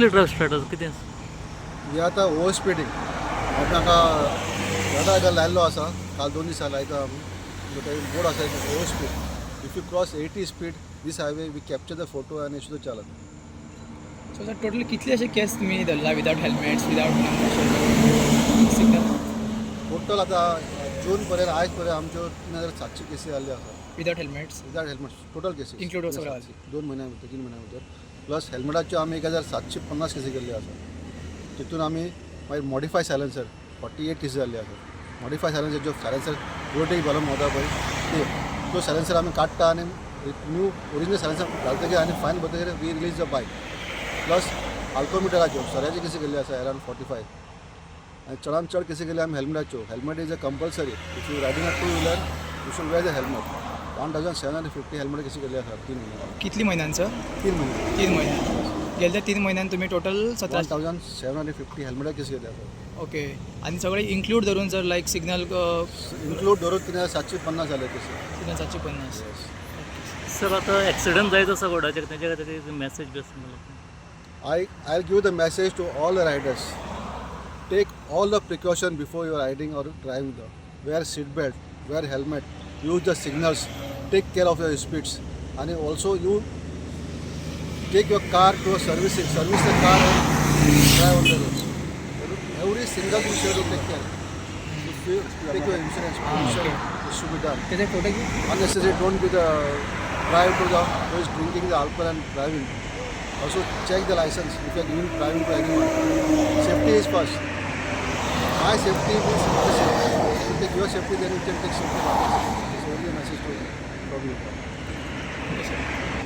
Drugs start कितें? हे आतां ओवर स्पिडींग आमी हांगा रडार लायल्लो आसा. काल 2 दिसां लायता आमी. बोर्ड आसा, over speed. If you cross 80 speed this highway, we capture the photo आनी issue the challan. So sir, total कितले अशे केस तुमी धरला without helmets, without signal? Total आतां जून पर्यंत, आयज पर्यंत आमच्यो 3700 केसी जाल्ल्यो आसा. Without helmets? Without helmet total cases. Include सगळ्यो. 2 म्हयन्या भितर, 3 म्हयन्या भितर. प्लस हेल्मेटाच्यो आमी 1750 केसी केल्ल्यो आसा. तितून आमी मागीर मॉडिफाय सायलन्सर 48 केसी जाल्ल्यो आसा. मॉडिफाय सायलन्सर, ज्यो सायलन्सर रोडीक घालून भोंवता पळय ते, त्यो सायलन्सर आमी काडटा आनी न्यू ओरिजिनल सायलन्सर घालतकीर आनी फायन भरतकीर we release the bike. Plus अल्कोमिटराच्यो, सोऱ्याच्यो केसी केल्ल्यो आसा अरावंड 45. आनी चडान चड केसी केल्यो आमी हेल्मेटाच्यो. Helmet is a compulsory. If you riding a two wheeler, you should wear the helmet. 1750 helmet केसी केल्ले आसा 3 म्हयने. कितली म्हयन्यान सर? 3 म्हयने. 3 म्हयने. गेल्या 3 म्हयन्यान तुमी टोटल 17 1750 हेल्मेटां केसी केल्ले आसा. ओके, आनी सगळे इन्क्लूड धरून सर, लायक सिग्नल? इन्क्लूड धरून 3750 जाले केसी. 3750. सर, आतां एक्सिडंट जायत आसा रोडाचेर, तेच्या खातीर मॅसेज बी आसा मला? I give the message to all the riders. Take all the precaution before you are riding or driving the. Wear seat belt, wear helmet, use the signals, take care of your speeds, and also you take your car to a servicing, service the car and drive on the roads. Every single thing you should take care. If you take your insurance, pollution, it should be done. त्याचे photo घेऊ. Unnecessary, don't be the drive to the who is drinking the alcohol and driving. Also check the license if you are giving driving to anyone. Safety is first. My safety means the safety. If you take your safety, then you can take safety of others. It's only a message to from you. Okay sir.